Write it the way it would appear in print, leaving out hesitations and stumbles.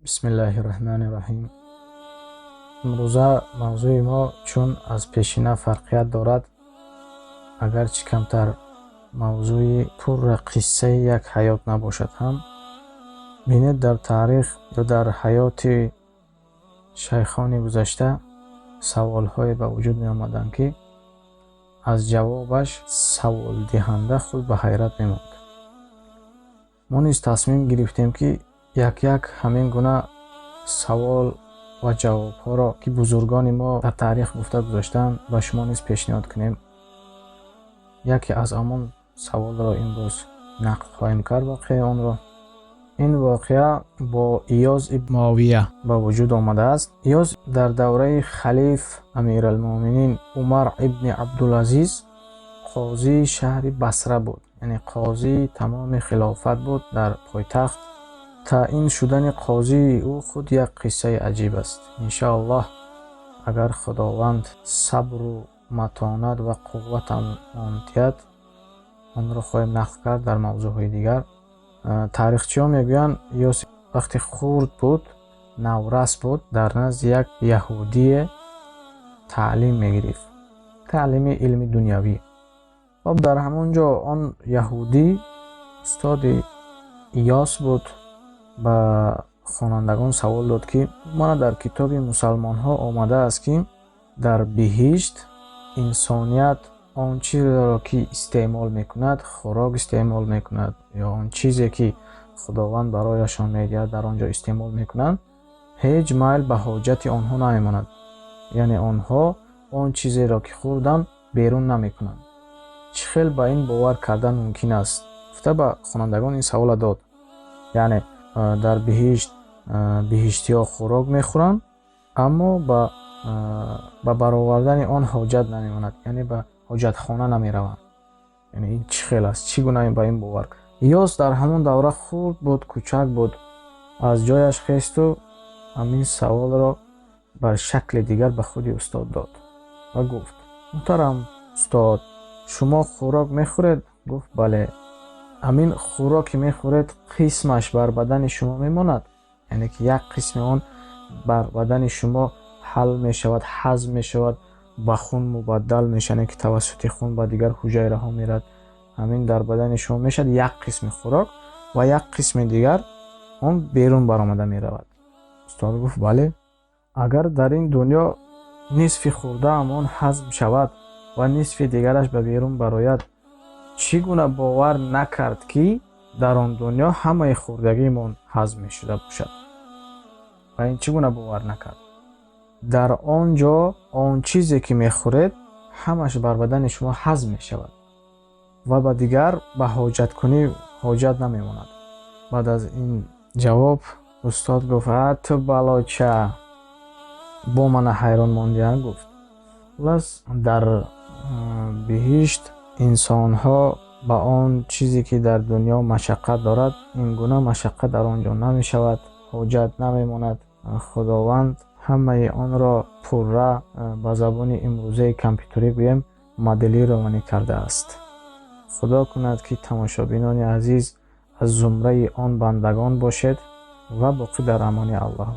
Бисмиллаҳи раҳмани раҳим. Имрӯза мавзӯи мо чун аз пешина фарқият дорад, агарчи камтар мавзӯи пурра қиссаи як ҳаёт набошад ҳам, бинед, дар таърих ё дар ҳаёти шайхони гузашта саволҳое ба вуҷуд меомаданд, ки аз ҷавобаш саволдиҳанда худ ба ҳайрат мемонд. Мо низ тасмим гирифтем, ки як-як ҳамин гуна савол ва ҷавобҳоро, ки бузургони мо дар таърих гуфта гузаштаанд, ба шумо низ пешниҳод кунем. Яке аз ҳамон саволро имрӯз нақл хоҳем кард, воқеаи онро. Ин воқеа бо Иёз ибн Муовия ба вуҷуд омадааст. Иёз дар давраи халиф Амиралмуъминин Умар ибни Абдулазиз қозии шаҳри Басра буд, яъне қозии тамоми хилофат буд дар пойтахт. Таъин шудани қозии ӯ худ як қиссаи аҷиб аст. Иншоаллоҳ, агар Худованд сабру матонат ва қувватамон диҳад, онро хоҳем нақл кард дар мавзӯъҳои дигар. Таърихчиҳо мегӯянд, Иёс вақте хурд буд, наврас буд, дар назди як яҳудие таълим мегирифт, таълими илми дунявӣ. Хоб, дар ҳамон ҷо он яҳудӣ устоди Иёс буд, ба хонандагон савол дод, ки мана дар китоби мусалмонҳо омадааст, ки дар биҳишт инсоният он чизеро, ки истеъмол мекунад, хӯрок истеъмол мекунад ё он чизе, ки Худованд барояшон медиҳад, дар он ҷо истеъмол мекунанд, ҳеҷ майл ба ҳоҷати онҳо намемонад, яъне онҳо он чизеро, ки хӯрданд, берун намекунанд. Чӣ хел ба ин бовар кардан мумкин аст? Гуфта, ба хонандагон ин савола дод. Яъне дар биҳишт биҳиштиҳо хӯрок мехӯранд, аммо ба баровардани он ҳоҷат намемонад, яъне ба ҳоҷатхона намераванд. Яъне ин чӣ хел аст, чӣ гуна ба ин бовар? Иёс дар ҳамон давра хурд буд, кӯчак буд, аз ҷояш хесту ҳамин саволро бар шакли дигар ба худи устод дод ва гуфт: «Муҳтарам устод, шумо хӯрок мехӯред?» Гуфт: «Бале». «Ҳамин хӯроке мехӯред, қисмаш бар бадани шумо мемонад, яъне ки як қисми он бар бадани шумо ҳал мешавад, ҳазм мешавад, ба хун мубаддал мешавад, яъне ки тавассути хун ба дигар ҳуҷайраҳо меравад. Ҳамин дар бадани шумо мешавад як қисми хӯрок ва як қисми дигар он берун баромада меравад?» Устод гуфт: «Бале». «Агар дар ин дунё нисфи хӯрдаамон ҳазм шавад ва нисфи дигараш ба берун барояд, чӣ гуна бовар накард, ки дар он дунё ҳамаи хӯрдагиамон ҳазм мешуда бошад? Ба ин чӣ гуна бовар накард? Дар он ҷо он чизе, ки мехӯред, ҳамаш бар бадани шумо ҳазм мешавад ва ба дигар ба ҳоҷаткунӣ ҳоҷат намемонад». Баъд аз ин ҷавоб устод гуфт: «А, ту балоча, бо мана ҳайрон мондиа», гуфт. Хулас, дар биҳишт инсонҳо ба он чизе, ки дар дунё машаққат дорад, ин гуна машаққат дар он ҷо намешавад, ҳоҷат намемонад. Худованд ҳамаи онро пурра, ба забони имрӯзаи компютерӣ гӯем, моделирование кардааст. Худо кунад, ки тамошобинони азиз аз зумраи он бандагон бошед ва боқӣ дар амони Аллоҳ.